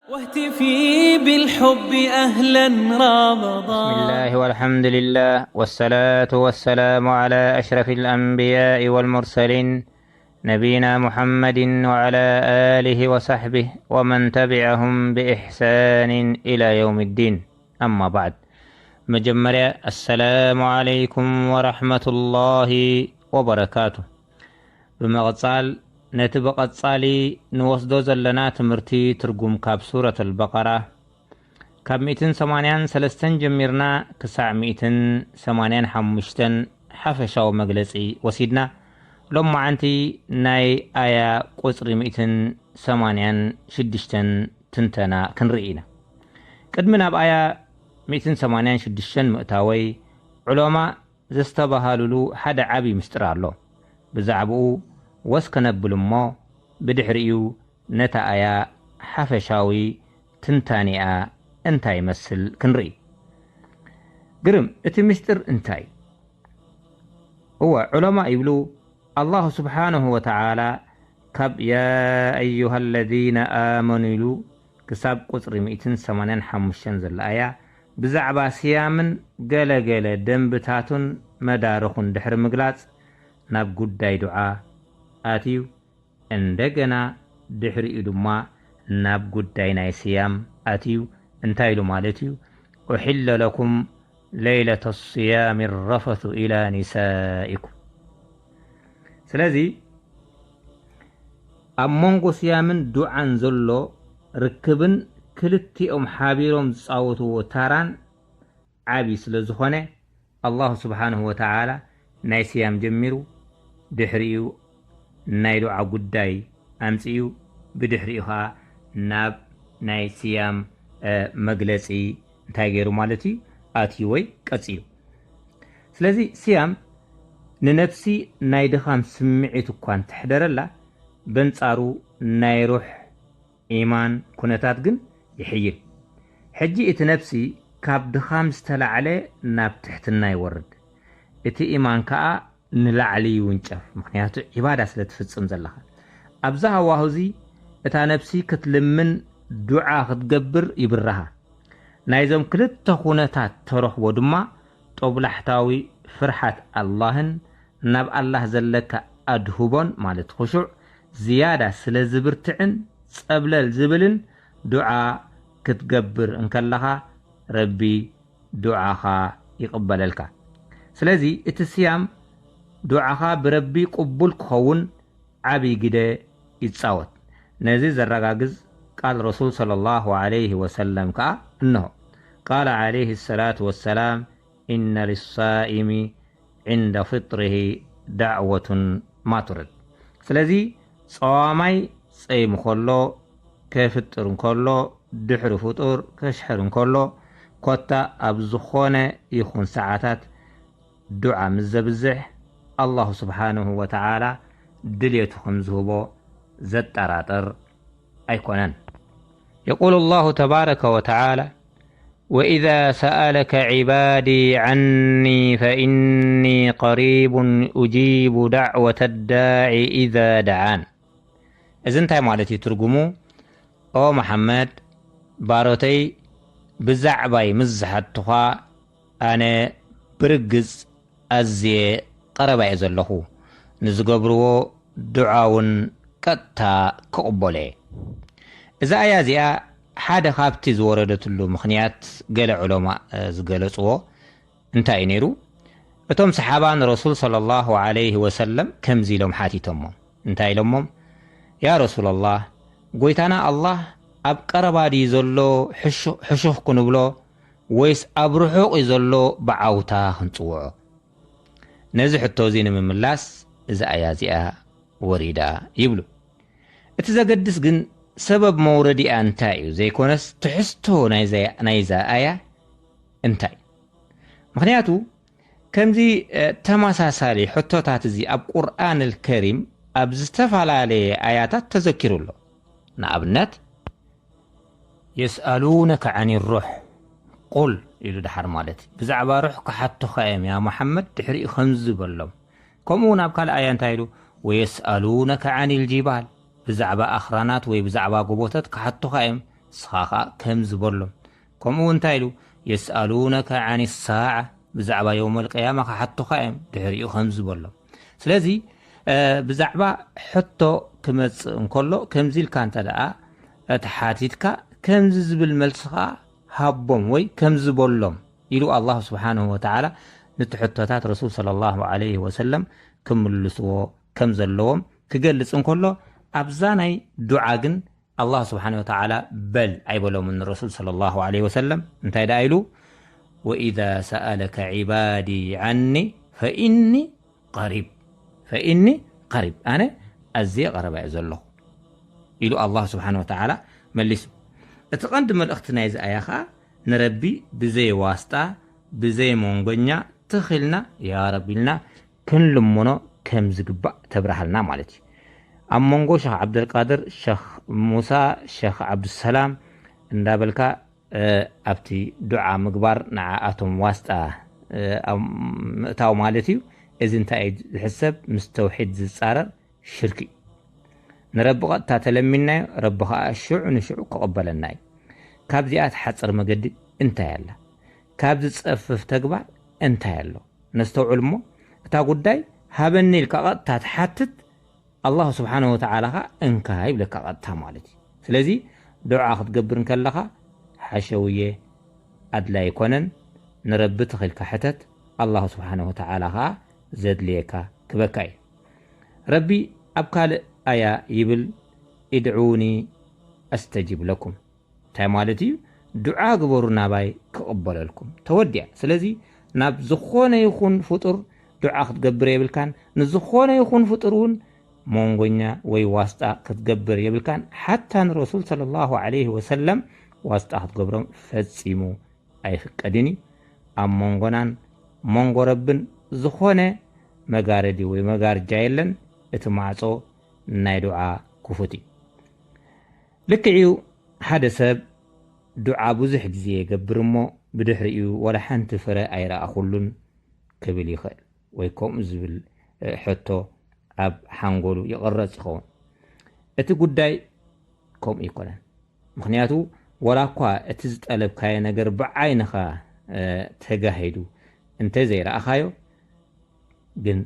واهتفي بالحب أهلا رمضان. بسم الله والحمد لله والصلاة والسلام على أشرف الأنبياء والمرسلين نبينا محمد وعلى آله وصحبه ومن تبعهم بإحسان إلى يوم الدين. أما بعد. መጀመርያ السلام عليكم ورحمة الله وبركاته. ብምቕጻል ነቲ ብቐጻሊ ንወስዶ ዘለና ትምህርቲ ትርጉም ካብ ሱረት ኣልበቐራ ካብ ሚእትን ሰማንያን ሰለስተን ጀሚርና ክሳዕ ሚእትን ሰማንያን ሓሙሽተን ሓፈሻዊ መግለጺ ወሲድና፣ ሎማዓንቲ ናይ ኣያ ቁጽሪ ሚእትን ሰማንያን ሽዱሽተን ትንተና ክንርኢ ኢና። ቅድሚ ናብ ኣያ ሚእትን ሰማንያን ሽዱሽተን ምእታወይ፣ ዑለማ ዘስተባሃሉሉ ሓደ ዓቢ ምስጢር ኣሎ። ብዛዕባኡ ወስ ከነብል እሞ፣ ብድሕሪኡ ነታ ኣያ ሓፈሻዊ ትንታኔኣ እንታይ ይመስል ክንርኢ። ግርም፣ እቲ ምስጢር እንታይ? እወ፣ ዑለማ ይብሉ፣ ኣላሁ ስብሓነሁ ወተዓላ ካብ ያ ኣዩሃ ለዚነ ኣመኑ ኢሉ ክሳብ ቁጽሪ ሚእትን ሰማንያን ሓሙሽተን ዘላ ኣያ ብዛዕባ ስያምን ገለገለ ደንብታቱን መዳርኹን ድሕሪ ምግላጽ ናብ ጉዳይ ዱዓ ኣትዩ። እንደገና ድሕሪኡ ድማ ናብ ጉዳይ ናይ ስያም ኣትዩ። እንታይ ኢሉ ማለት እዩ? ኡሒለ ለኩም ለይለተ ስያም ረፈቱ ኢላ ኒሳኢኩም። ስለዚ ኣብ መንጎ ስያምን ዱዓን ዘሎ ርክብን ክልቲኦም ሓቢሮም ዝጻወትዎ ታራን ዓቢ ስለ ዝኾነ፣ ኣላሁ ስብሓንሁ ወተዓላ ናይ ስያም ጀሚሩ፣ ድሕሪኡ ናይ ዱዓ ጉዳይ ኣምጺኡ፣ ብድሕሪኡ ኸዓ ናብ ናይ ስያም መግለጺ እንታይ ገይሩ ማለት እዩ? ኣትዩ ወይ ቀጺሉ። ስለዚ ስያም ንነፍሲ ናይ ድኻም ስምዒት እኳ እንተሕደረላ፣ በንጻሩ ናይ ሩሕ፣ ኢማን፣ ኩነታት ግን ይሕይል። ሕጂ እቲ ነፍሲ ካብ ድኻም ዝተላዕለ ናብ ትሕትና ይወርድ። እቲ ኢማን ከኣ ንላዕሊ ይውንጨፍ፣ ምኽንያቱ ዒባዳ ስለ ትፍጽም ዘለኻ። ኣብዚ ሃዋሁ እዚ እታ ነፍሲ ክትልምን ዱዓ ክትገብር ይብርሃ። ናይዞም ክልተ ኩነታት ተረኽቦ ድማ ጦብላሕታዊ ፍርሓት ኣላህን ናብ ኣላህ ዘለካ ኣድህቦን ማለት ኹሹዕ ዝያዳ ስለ ዝብርትዕን ጸብለል ዝብልን ዱዓ ክትገብር እንከለኻ ረቢ ዱዓኻ ይቕበለልካ። ስለዚ እቲ ስያም ዱዓኻ ብረቢ ቅቡል ክኸውን ዓብዪ ግደ ይጻወት። ነዚ ዘረጋግጽ ቃል ረሱል ሰለላሁ ዐለይሂ ወሰለም ከኣ እንሆ። ቃለ ዐለይሂ ሰላቱ ወሰላም፣ ኢነ ሊሳኢሚ ዒንደ ፍጥሪሂ ዳዕወቱን ማቱረድ። ስለዚ ጸዋማይ ጸይሙ ከሎ፣ ከፍጥር እንከሎ፣ ድሕሪ ፍጡር ከሽሕር እንከሎ፣ ኮታ ኣብ ዝኾነ ይኹን ሰዓታት ዱዓ ምስ ዘብዝሕ፣ ኣላሁ ስብሓንሁ ወተዓላ ድልየቱ ከም ዝህቦ ዘጠራጥር ኣይኮነን። የቁሉ ላሁ ተባረከ ወተዓላ፣ ወኢዛ ሰኣለከ ዒባዲ ዐኒ ፈኢኒ ቀሪቡን ኡጂቡ ዳዕወተ ዳዒ ኢዛ ደዓን። እዚ እንታይ ማለት እዩ ትርጉሙ? ኦ መሓመድ፣ ባሮተይ ብዛዕባይ ምስ ዝሓቱኻ፣ ኣነ ብርግጽ ኣዝየ ቀረባ እየ ዘለኹ። ንዝገብርዎ ዱዓ እውን ቀጥታ ክቕበሎ እየ። እዛ ኣያ እዚኣ ሓደ ካብቲ ዝወረደትሉ ምኽንያት ገለ ዑለማ፣ እ፣ ዝገለጽዎ እንታይ እዩ ነይሩ? እቶም ሰሓባ ንረሱል ሰለላሁ ዐለይሂ ወሰለም ከምዚ ኢሎም ሓቲቶሞ። እንታይ ኢሎሞም? ያ ረሱላላህ፣ ጎይታና ኣላህ ኣብ ቀረባ ድዩ ዘሎ ሕሹ-፣ ሕሹኽ ክንብሎ ወይስ ኣብ ርሑቕ እዩ ዘሎ ብዓውታ ክንጽውዖ? ነዚ ሕቶ እዚ ንምምላስ እዛ ኣያ እዚኣ ወሪዳ ይብሉ። እቲ ዘገድስ ግን ሰበብ መውረዲኣ እንታይ እዩ ዘይኮነስ ትሕዝቶ ናይዛ፣ ናይዛ ኣያ እንታይ? ምኽንያቱ ከምዚ፣ እ፣ ተመሳሳሊ ሕቶታት እዚ ኣብ ቁርኣን ኣልከሪም ኣብ ዝተፈላለየ ኣያታት ተዘኪሩ ኣሎ። ንኣብነት፣ የስኣሉነከ ዐኒ ሩሕ ቁል ኢሉ ድሓር ማለት እዩ። ብዛዕባ ሩሕ ክሓቱኻ እዮም ያ መሓመድ፣ ድሕሪኡ ከምዚ በሎም። ከምኡ እውን ኣብ ካልእ ኣያ እንታይ ኢሉ? ወየስኣሉነከ ዐኒ ልጂባል፣ ብዛዕባ ኣኽራናት ወይ ብዛዕባ ጎቦታት ክሓቱኻ እዮም። ንስኻ ኸዓ ከምዚ በሎም። ከምኡ እንታይ ኢሉ? የስኣሉነከ ዓን ሳዓ፣ ብዛዕባ የውመል ቅያማ ክሓቱኻ እዮም ድሕሪኡ ከምዚ በሎም። ስለዚ ብዛዕባ ሕቶ ክመጽእ እንከሎ ከምዚ ኢልካ እንተ ደኣ ተሓቲትካ ከምዚ ዝብል መልሲ ኸዓ ሃቦም ወይ ከምዚ በሎም ኢሉ ኣላሁ ስብሓንሁ ወተዓላ ነቲ ሕቶታት ረሱል ሰለላሁ ዐለይሂ ወሰለም ክምልስዎ ከም ዘለዎም ክገልጽ እንከሎ ኣብዛ ናይ ዱዓ ግን ኣላህ ስብሓነ ወተዓላ በል ኣይበሎምን ንረሱል ሰለላሁ ዐለይሂ ወሰለም። እንታይ ደኣ ኢሉ? ወኢዛ ሰኣለከ ዒባዲ ዓኒ ፈኢኒ ቀሪብ፣ ፈኢኒ ቀሪብ፣ ኣነ ኣዝየ ቀረባ እየ ዘለኹ ኢሉ ኣላህ ስብሓነ ወተዓላ መሊሱ። እቲ ቀንዲ መልእኽቲ ናይዚ ኣያ ኸዓ ንረቢ ብዘይ ዋስጣ ብዘይ መንጎኛ ትኽ ኢልና ያ ረቢ ኢልና ክንልምኖ ከም ዝግባእ ተብርሃልና ማለት እዩ። ኣብ መንጎ ሸኽ ዓብደልቃድር፣ ሸኽ ሙሳ፣ ሸኽ ዓብዱሰላም እንዳበልካ ኣብቲ ዱዓ ምግባር ንዓኣቶም ዋስጣ ኣብ ምእታው ማለት እዩ። እዚ እንታይ እዩ ዝሕሰብ? ምስ ተውሒድ ዝጻረር ሽርኪ እዩ። ንረቢ ቐጥታ ተለሚንናዮ ረቢ ኸኣ ሽዑ ንሽዑ ክቕበለና እዩ። ካብዚኣ ትሓጽር መገዲ እንታይ ኣላ? ካብ ዝጸፍፍ ተግባር እንታይ ኣሎ? ነስተውዕል እሞ እታ ጉዳይ ሃበኒ ኢልካ ቐጥታ ትሓትት ኣላሁ ስብሓነሁ ወተዓላ ኸዓ እንካ ይብለካ ቐጥታ ማለት እዩ። ስለዚ ዱዓ ክትገብር እንከለኻ ሓሸውየ ኣድላይ ኣይኮነን። ንረቢ ተኺልካ ሕተት፣ ኣላሁ ስብሓነሁ ወተዓላ ኸዓ ዘድልየካ ክበካ እዩ። ረቢ ኣብ ካልእ ኣያ ይብል፣ ኢድዑኒ ኣስተጂብ ለኩም። እንታይ ማለት እዩ? ዱዓ ግበሩ ናባይ ክቕበለልኩም። ተወዲኣ። ስለዚ ናብ ዝኾነ ይኹን ፍጡር ዱዓ ክትገብር የብልካን። ንዝኾነ ይኹን ፍጡር እውን መንጎኛ ወይ ዋስጣ ክትገብር የብልካን። ሓታ ንረሱል ሰለላሁ ዐለይሂ ወሰለም ዋስጣ ክትገብሮም ፈጺሙ ኣይፍቀድን እዩ። ኣብ መንጎናን መንጎ ረብን ዝኾነ መጋረዲ ወይ መጋርጃ የለን። እቲ ማዕጾ ናይ ዱዓ ክፉት እዩ። ልክዕ እዩ፣ ሓደ ሰብ ዱዓ ብዙሕ ግዜ የገብር እሞ ብድሕሪኡ ወላ ሓንቲ ፍረ ኣይረኣኹሉን ክብል ይኽእል፣ ወይ ከምኡ ዝብል ሕቶ ኣብ ሓንጎሉ ይቕረጽ ይኸውን። እቲ ጉዳይ ከምኡ ኣይኮነን። ምኽንያቱ ወላ እኳ እቲ ዝጠለብካዮ ነገር ብዓይንኻ ተጋሂዱ እንተዘይረኣኻዮ፣ ግን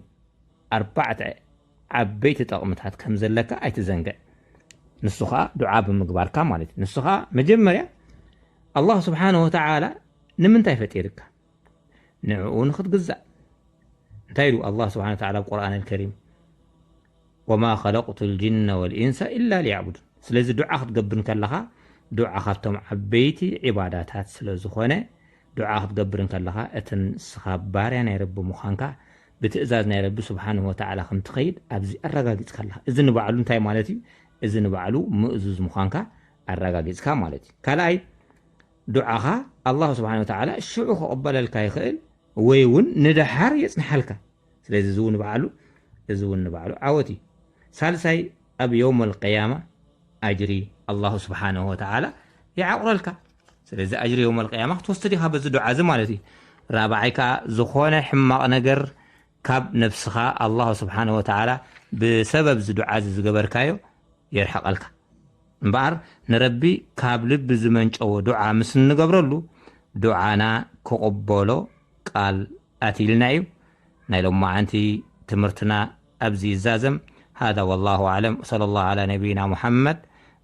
ኣርባዕተ ዓበይቲ ጠቕምታት ከም ዘለካ ኣይትዘንግዕ። ንሱ ኸዓ ዱዓ ብምግባርካ ማለት እዩ። ንሱ ኸዓ መጀመርያ ኣላህ ስብሓነሁ ወተዓላ ንምንታይ ፈጢርካ? ንዕኡ ንኽትግዛእ። እንታይ ኢሉ ኣላህ ስብሓነሁ ወተዓላ ኣብ ቁርኣን ኣልከሪም? ወማ ኸለቅቱ ልጅነ ወልኢንሰ ኢላ ሊያዕቡዱን። ስለዚ ዱዓ ክትገብር እንከለኻ ዱዓ ካብቶም ዓበይቲ ዒባዳታት ስለ ዝኾነ ዱዓ ክትገብር እንከለኻ እቲ ንስኻ ባርያ ናይ ረቢ ምዃንካ ብትእዛዝ ናይ ረቢ ስብሓንሁ ወተዓላ ከም ትኸይድ ኣብዚ ኣረጋጊጽካ ኣለኻ። እዚ ንባዕሉ እንታይ ማለት እዩ? እዚ ንባዕሉ ምእዙዝ ምዃንካ ኣረጋጊጽካ ማለት እዩ። ካልኣይ ዱዓኻ ኣላሁ ስብሓን ወተዓላ ሽዑ ክቕበለልካ ይኽእል ወይ እውን ንደሓር የጽንሓልካ። ስለዚ እዚ እውን ንባዕሉ እዚ እውን ንባዕሉ ዓወት እዩ። ሳልሳይ ኣብ የውመል ቅያማ ኣጅሪ ኣላሁ ስብሓንሁ ወተዓላ ይዓቑረልካ። ስለዚ ኣጅሪ የውመል ቅያማ ክትወስድ ኢኻ በዚ ዱዓ እዚ ማለት እዩ። ራብዓይ ከዓ ዝኾነ ሕማቕ ነገር ካብ ነብስኻ ኣላሁ ስብሓንሁ ወተዓላ ብሰበብ እዚ ዱዓ እዚ ዝገበርካዮ የርሕቐልካ። እምበኣር ንረቢ ካብ ልቢ ዝመንጨወ ዱዓ ምስ እንገብረሉ ዱዓና ክቕበሎ ቃል ኣትይልና እዩ። ናይ ሎማዓንቲ ትምህርትና ኣብዚ ይዛዘም። ሃذا والله أعلم وصلى الله على نبينا محمد።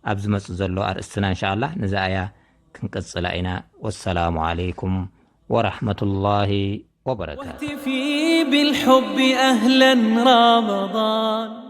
ኣብ ዝመጽእ ዘሎ ኣርእስትና እንሻኣላህ ንዛ እያ ክንቅጽላ ኢና። ወሰላሙ ዓለይኩም ወራሕመቱላሂ ወበረካቱ። واهتفي بالحب أهلا رمضان.